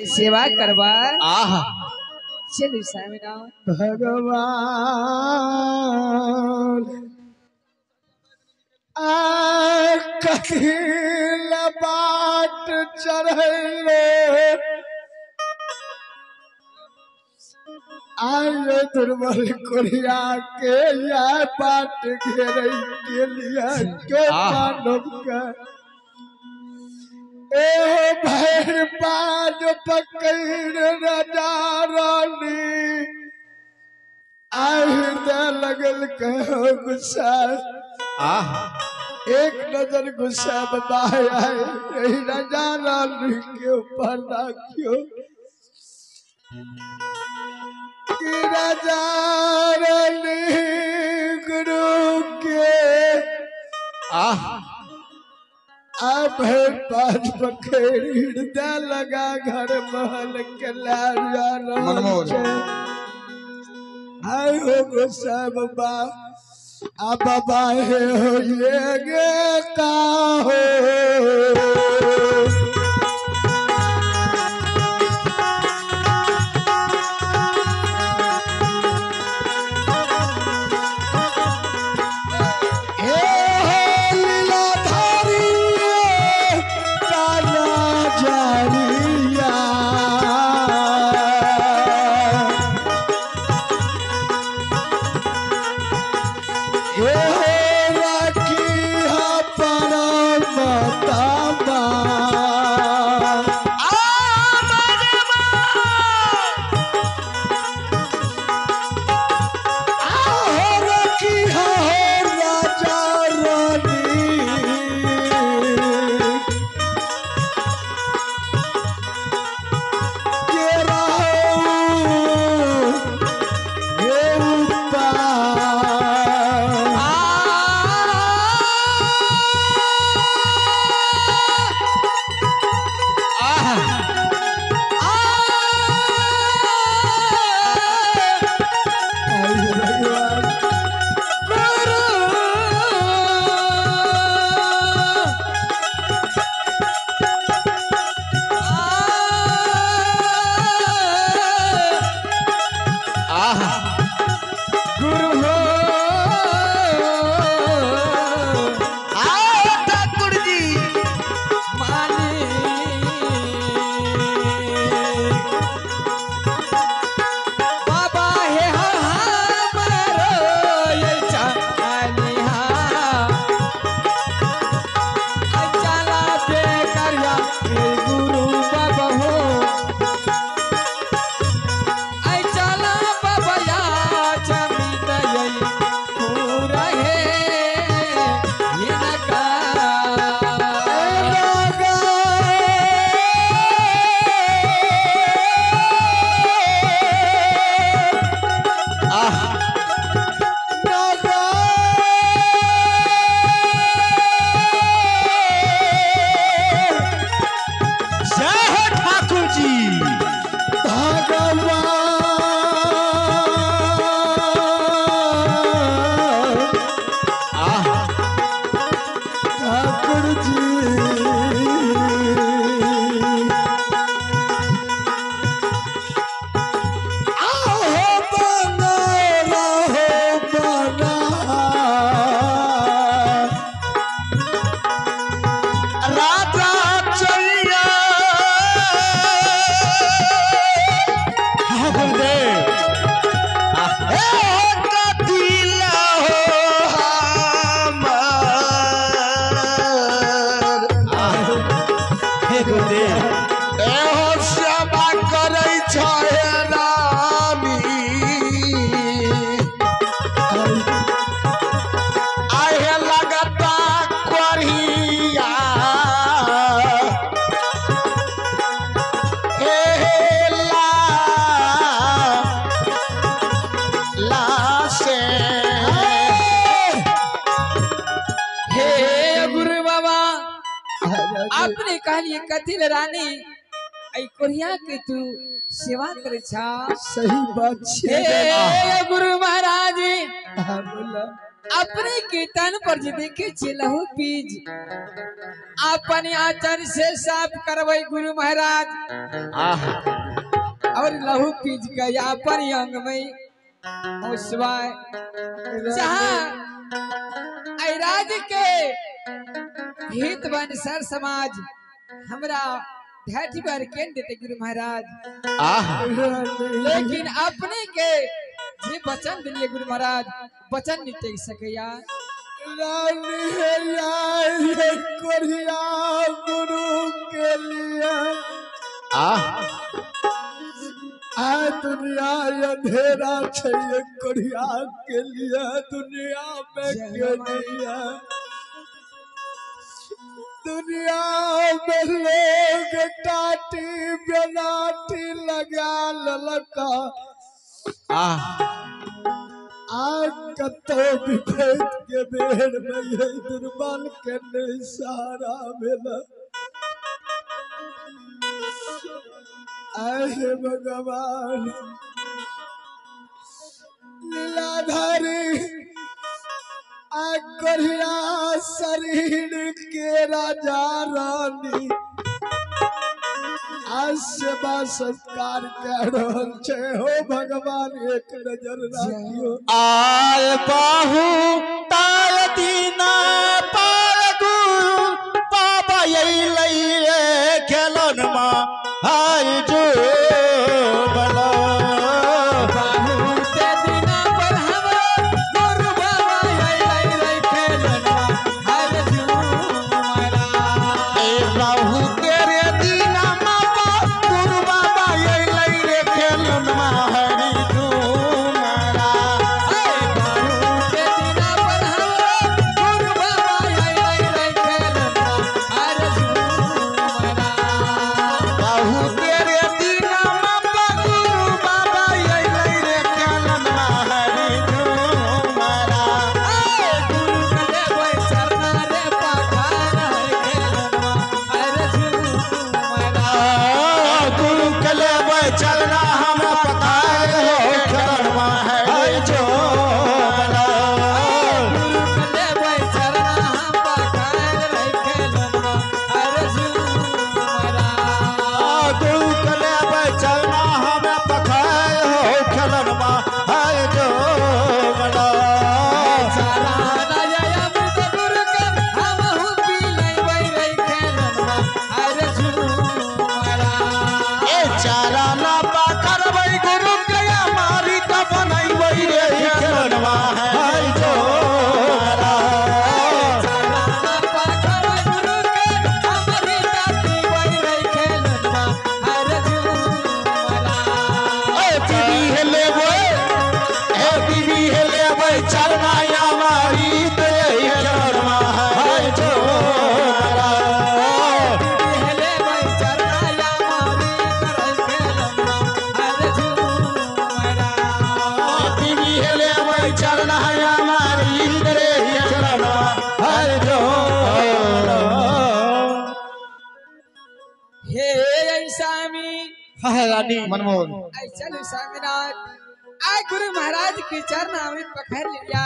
सेवा करबा। आहा चलू स्वामीनाथ भगवान आ कथिल बाट चढ़ले आयो दुर्बल कोरिया के या बाट घेरे के लिए के मानव के ए भैर पाद पकड़ राजा रानी आहिदा लगल कहो गुस्सा। आहा एक नजर गुस्सा बाबा आए यही राजा रानी के ऊपर राखियो कि राजा रानी गुरु के आहा अब पांच पखेर हृदय लगा घर महल के लारिया आय हो गुस्सा बाबा आ बाबा हे हो ये गे का हो। आपने कहलिए कथिल रानी ऐ कोरिया के तू सेवा करे छा। सही बात छे हे गुरु महाराज। बोला। अपने कीर्तन पर जे देखे छी लहू पीज अपन आचर से साफ करबै गुरु महाराज। आह और लहू पीज के अपन अंग में उसवाए जहाँ राज के हित बन सर समाज हमरा धैर्य बार केन देते गुरु महाराज। आह लेकिन अपने के जे वचन दिलिए गुरु महाराज वचन नहीं टेक सकैया। रानी है ये कोरिया गुरु के लिए। आह आ दुनिया अंधेरा छे कोरिया के लिए, दुनिया में क्यों नहीं है, दुनिया में लोग टाटी बेनाटी लगा ललका। आह आज कतो विभेद के बेर में यही दुर्बल के नहीं सहारा मिला। ऐसे भगवान लीलाधारी आ शरीर के राजा रानी आज सेवा सत्कार कर रहल छे। हो भगवान एक नजर राखियो। आय बाहु ताल दीना पार गुरु बाबा अइलै रे खेलन मा हाय जो बला। मनमोहन चलो स्वामीनाथ आए गुरु महाराज के चरण अमृत पखर लिया।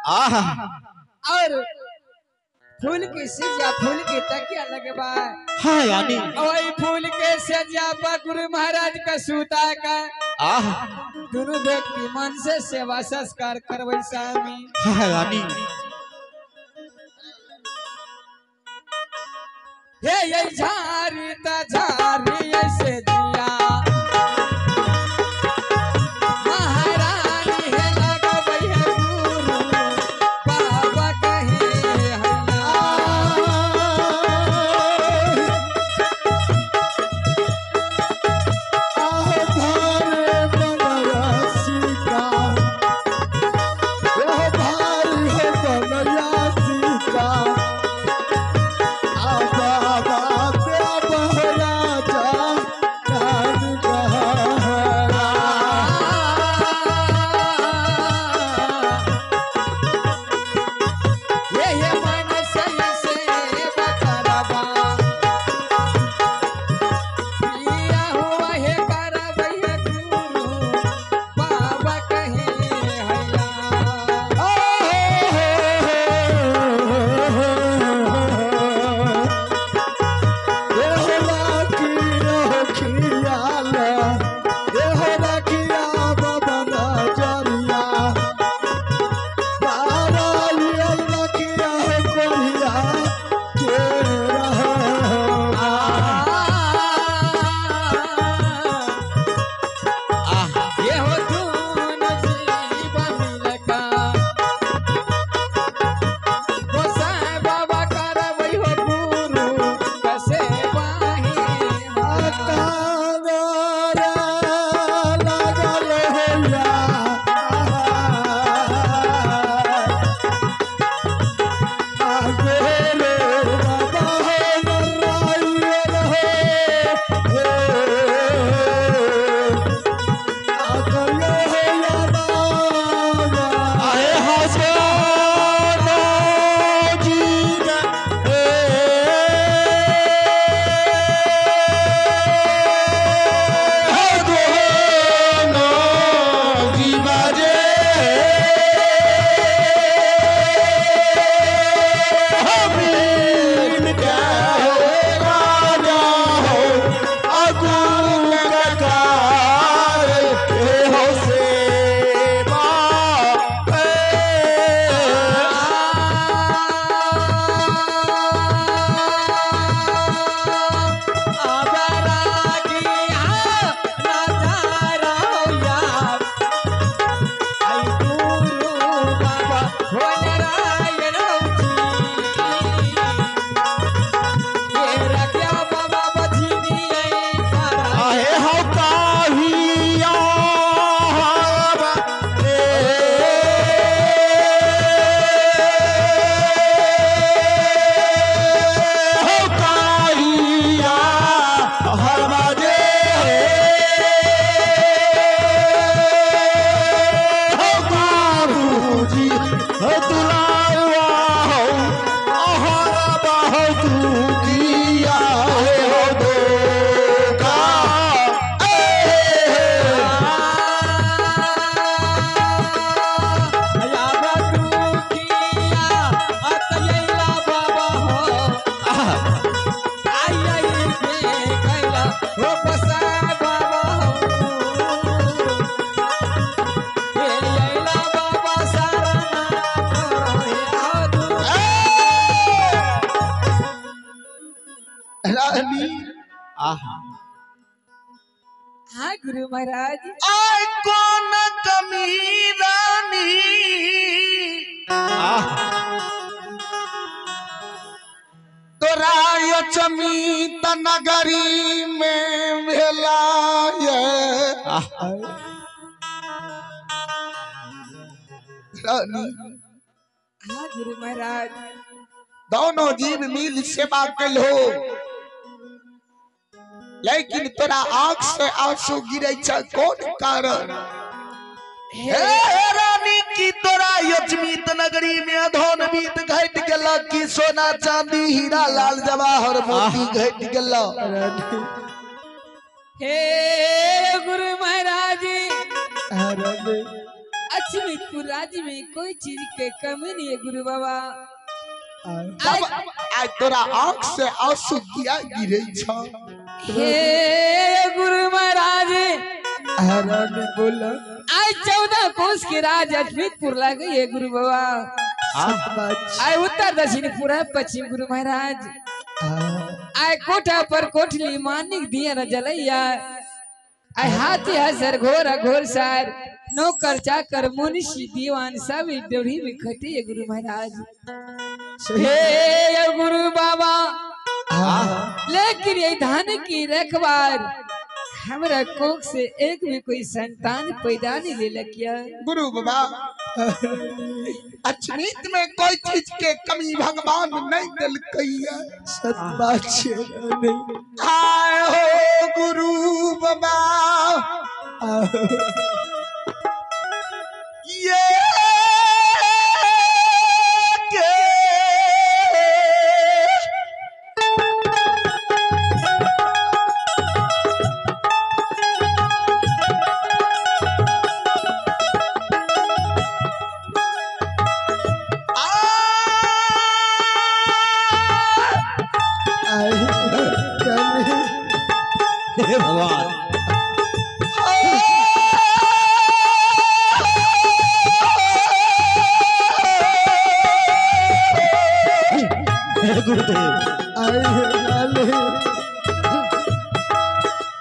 आह और फूल की सजा फूल की तकिया लगवा। हाँ यानी और फूल के सजा पर गुरु महाराज का सूता का। आह दोनों व्यक्ति मन से सेवा संस्कार करवै स्वामी। हाँ यानी हे ये झारी ता झारी ऐसे दिया बाबा राजा। हाँ गुरु महाराज। आय कौन कमी रानी तोरा अचमित नगरी में भेला ये रानी। हाँ गुरु महाराज। दोनों जीव मिल सेवा कलो लेकिन तोरा आंख से आंसू गिरे छ कौन कारण? हे रानी की तोरा अचमित नगरी में धन बीत घट गेल की सोना चांदी हीरा लाल जवाहर मोती घट गेल। हे गुरु महाराज अचमितपुर राज्य में कोई चीज के कमी नहीं है गुरु बाबा। आज तोरा आंख से आंसू किया गिरे छ? हे गुरु महाराज आज 14 कोस के राज अचमितपुर लग गई है गुरु बाबा। आए उत्तर दक्षिण पूरा पश्चिम गुरु महाराज। आए कोठा पर कोठली मानिक दिया न जलैया। आए हाथी हसर घोरा घोर सार नौकर चाकर मुनिशी दीवान सब ड्योढ़ी में खटे है गुरु महाराज। हे गुरु बाबा लेकिन ये धान की रखवार हमरा कोख से एक भी कोई संतान पैदा नहीं ले लकिया। गुरु बाबा अचमित में कोई चीज के कमी भगवान नहीं दिलकैया। सत बात छे। आए हो गुरु बाबा ये के हे भगवान हे गुरुदेव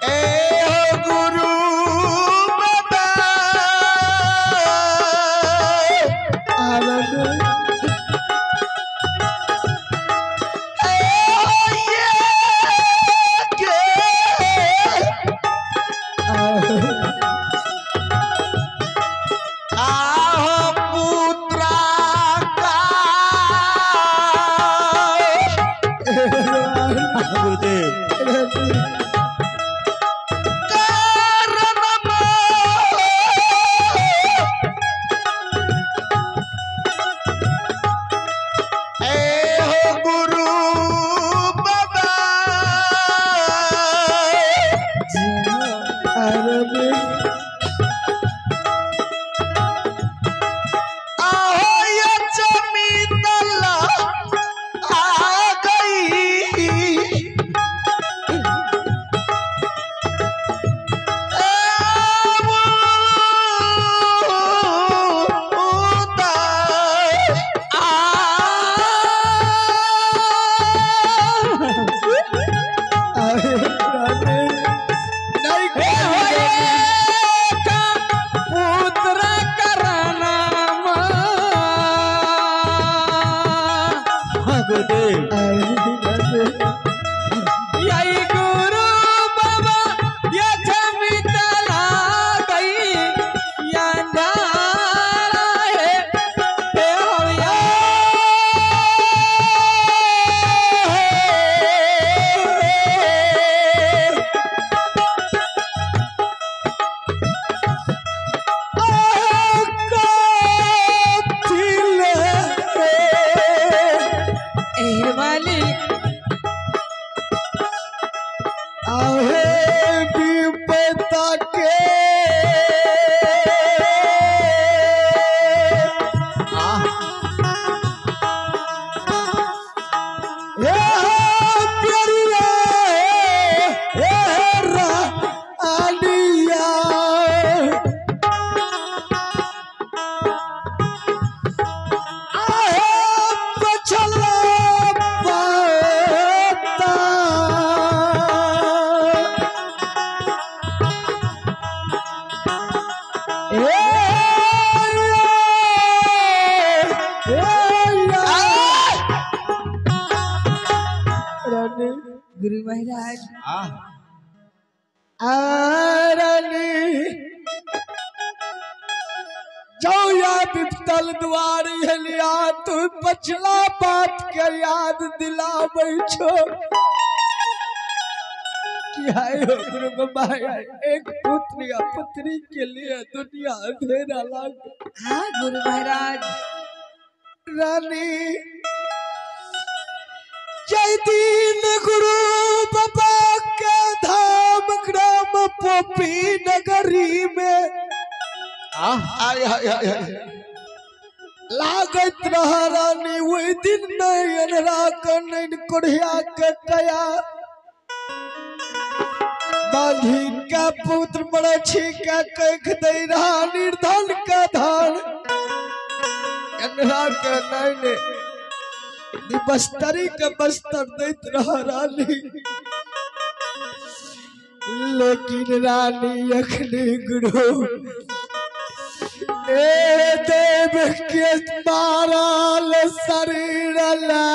ए हो गुरु बाबा हे रानी जाओ या विपतल द्वार हेलिया तू पछला बात के याद दिलाबै छो कि हाय हो गुरु बाबा एक पुत्र या पुत्री के लिए दुनिया अंधेरा लाग। हाँ गुरु महाराज। रानी जय दीन गुरु बाबा के धाम ग्राम पोपी नगरी में आय हाय हाय लागत रहा रानी वही दिन नहीं अनरा कन कोढ़िया के कया बांधी का पुत्र मड़छी का कैख दे रहा निर्धन का धान अनरा के नैने बस्तरी के बस्तर देत रहा रानी। लेकिन रानी अखनी गुरु ए देव के मारल शरीर ला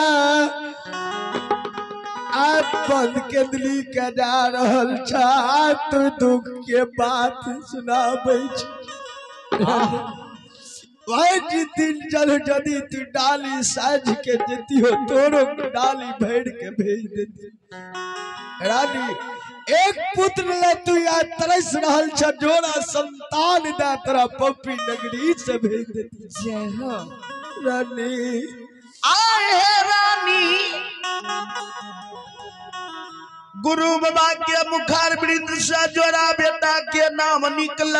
बंद के दिली के जा रहल छा तू दुख के बात सुनाबै छी दिन चल जदी तू डाली साझ के जती हो तोरो डाली भर के भेज देती। रानी एक पुत्र ले तू या तरस रहल छ जोड़ा संतान दा तोरा पप्पी नगरी से भेज देती। जय हो रानी। आए हे रानी गुरु बाबा के मुखार वृंद से जोड़ा बेटा के नाम निकल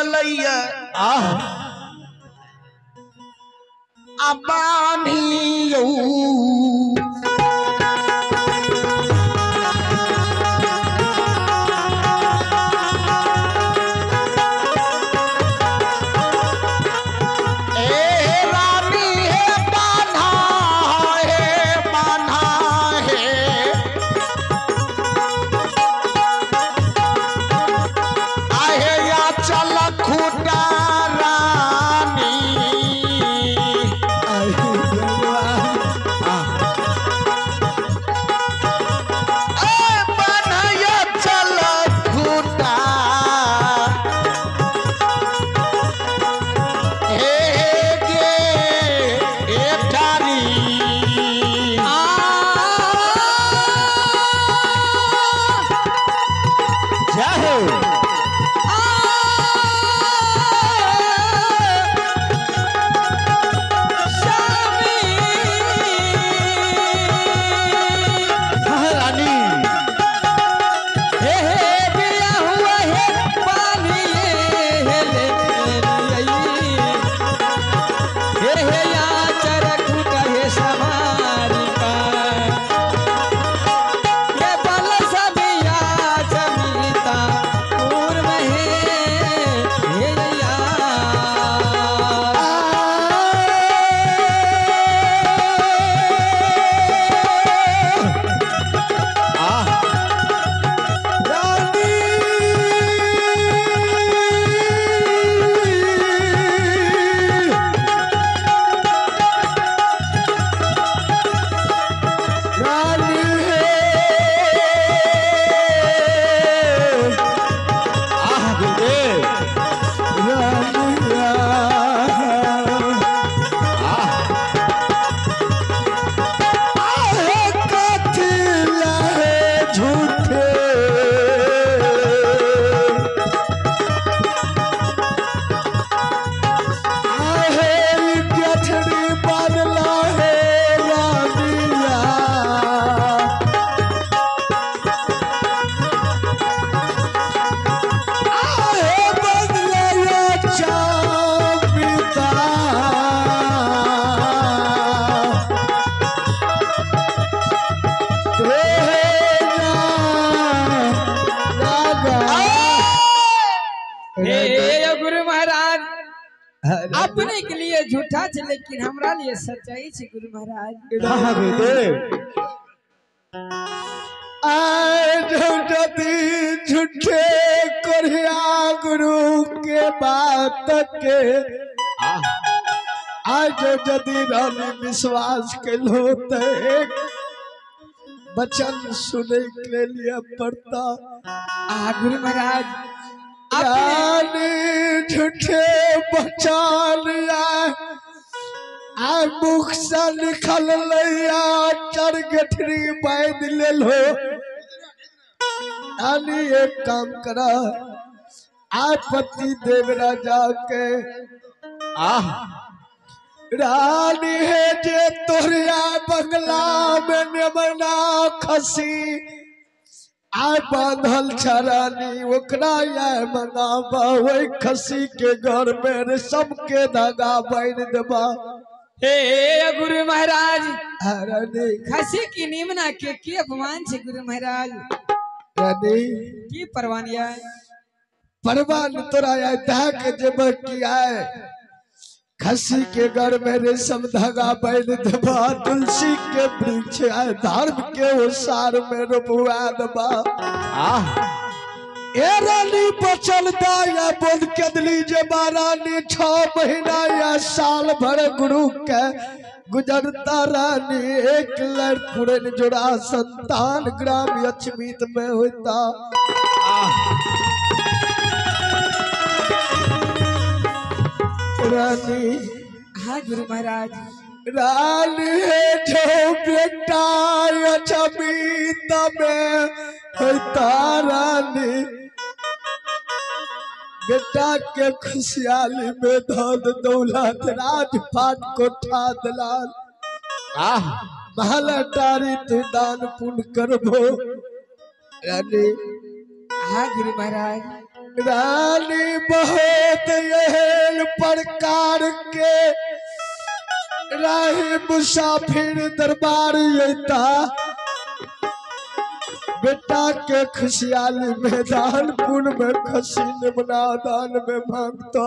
अपने के लिए झूठा छे लेकिन हमरा लिए सच्चाई छे गुरु महाराज। झूठे कोरिया गुरु के बात के आज यदि रानी विश्वास के लो तो एक वचन सुने के लिए पड़ता। आ गुरु महाराज रानी झूठे बचा लिया आ मुख से निकल लिया चार गठरी बांध ले लो। रानी एक काम करा आ पति देव राजा के आह रानी है जे तोरिया बंगला में नेमना खसी आ बांधल छ रानी ओकरा या मंगाबा ओहि खसी के घर में रेशम के धागा बांध देबा। हे गुरु महाराज रानी खसी की निमना के की अपमान छे गुरु महाराज। रानी की परवानिया परवान तोरा आय के जेब की आए खसी के घर में रेशम धागा बांध देबा तुलसी के वृक्ष आए धर्म के ओसार में रोपवा देबा। आह ए रानी बचल दाया बोल के दिली जे रानी 6 महीना या साल भर गुरु के गुजरता रानी एक लड़ पुरन जोड़ा संतान ग्राम अचमीत में होता। रानी हाँ गुरु महाराज रानी है जो बेटा अचमीत में होता रानी बेटा के खुशहाली में धन दौलत राजपाट कोठा दलाल आह महल अटारी तू दान पुण्य करबो। रानी हाँ गुरु महाराज रानी बहुत एहन प्रकार के राही मुसाफिर दरबार अता बेटा के खुशहाली में दान पुण्य में खसी निमना दान में मांगता।